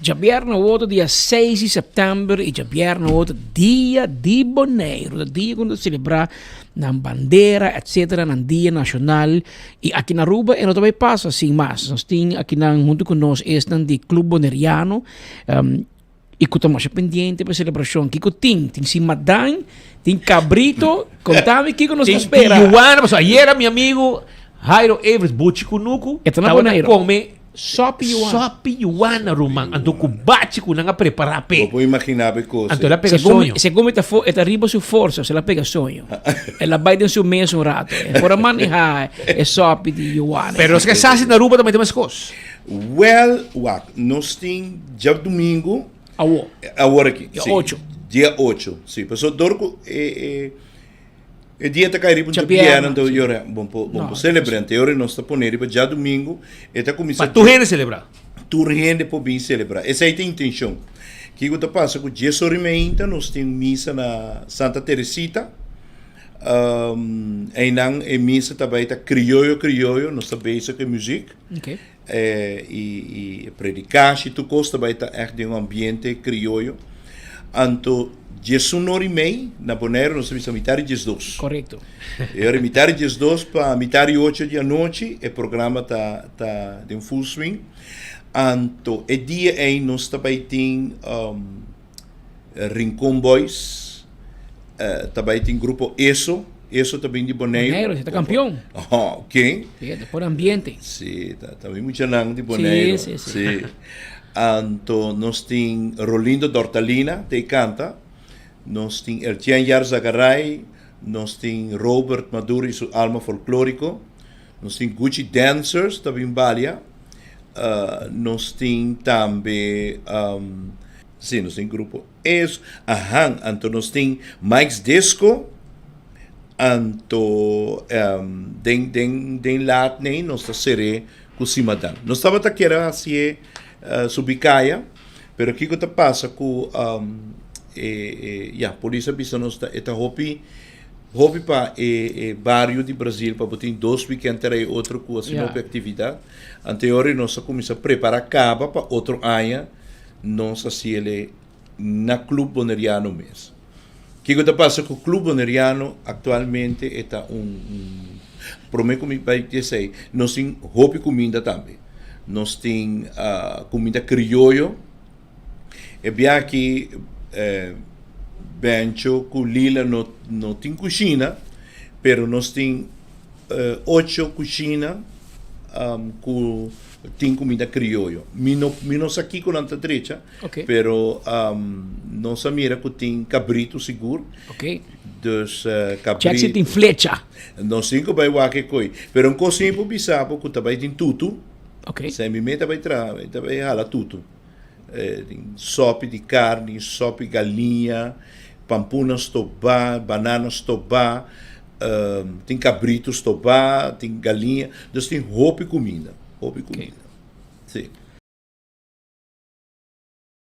Djabièrnè otro dia seis di sèptèmber i djabièrnè otro dia di Boneiru, ta dia ku nos ta selebrá nan bandera etsetera, nan dia nashonal. I aki na Aruba e no ta bai pasa sin mas. Nos tin akinan huntu ku nos esnan di Club Boneriano i ku ta masha pendiente pa e selebrashon. Kiko tin? Tin simadan, tin kabrito. Kontami kiko nos ta spera. Tin yuana, pasobra ayera mi amigu Jairo Everts buchi kunuku E ta na tabata Boneiru. kome Sopi yuana. Sopi yuana, ruman. Anto ku bachi ku nan a prepará p'e. Bo por imaginá p'e kos. Anto el a pega Segun, soño. segun mi ta fo, e ta riba su forsa, el a pega soño. El a bai den su mes un rato. E por a manehá e sopi di yuana. Pero nos ke sa si na Aruba tambe ta meskos. Wèl, wak, nos tin djadumingu. Awor. Awor aki, Dia si. ocho. Dia ocho, si. Pasobra dor ku e, e. E dia ta kai riba un Djabièrnè, djabièrnè, anto sí. yora bon por bon No, por selebrá. Anto yora nos ta pone riba djadumingu, e ta kuminsá Pa tur hende selebrá. Tur hende por bin selebrá. Esei ta intenshon. Kiko ta pasa ku dies ora i meinta nos tin misa na Santa Teresita. Einan e misa ta bai ta krioyo krioyo, nos ta bezig ku e muzik. Okay. I e predikashi tur kos ta bai ta ègt den un ambiente krioyo. Anto diesun ora i mei na Boneiru nos ta bisa mitar di diesdos. Korekto. E ora mitar di diesdos pa mitar di ocho di anochi e programa ta ta den full swing. Anto e dia ei nos ta bai tin Rincon Boys, ta bai tin grupo Eso, Eso ta bin di Boneiru. Boneiru, si ta kampion. Oh, ken? Si, ta pone ambiente. Si, ta ta bin muchanan di Boneiru. Si, si, si. Si. Anto nos tin Rolindo Dortalina ta e kanta, nos tin Ertien Yarzagaray, nos tin Robert Maduro y su Alma Folklorico, nos tin Gucci Dancers ta bin balia, nos tin tambe Sí, nos tin grupo es, ahan, anto nos tin Mike's Disco, anto den, den, den laat nei nos ta ser'é ku Simadan. Nos tabata kier a hasié subi kaya, pero kiko ta pasa ku e, e, ya, polis a bisa nos ta e ta hopi, hopi pa e, e bario di Brazil pa bo tin dos weekend tera e otro ku asina hopi aktividat. Anto e ora nos a kuminsá prepará kaba pa otro aña. Nos a siele na Club Boneriano mes. Kiko ta pasa ku Club Boneriano aktualmente e ta un prome ku mi bai di esei nos tin hopi kuminda tambe. Nos tin kuminda krioyo. E bia aki Bencho ku Lila no no tin kushina pero nos tin ocho kushina ku tin kumida krioyo. Mi no mi no sa kiko nan ta drecha, Ok. pero nos a mira ku tin kabritu sigur. Ok. Dus Check si kabritu. tin flecha. Nos tin ku bai wak e koi. Pero un kos sin por bisa bo ku ta bai tin tutu. Ok. Esei mi meta bai traha, mi ta bai hala tutu. Tin sopi di karni, sopi galiña, pampuna stobá, banana stobá, tin kabritu stobá, tin galiña. Dus tin hopi kuminda, hopi kuminda. Sí.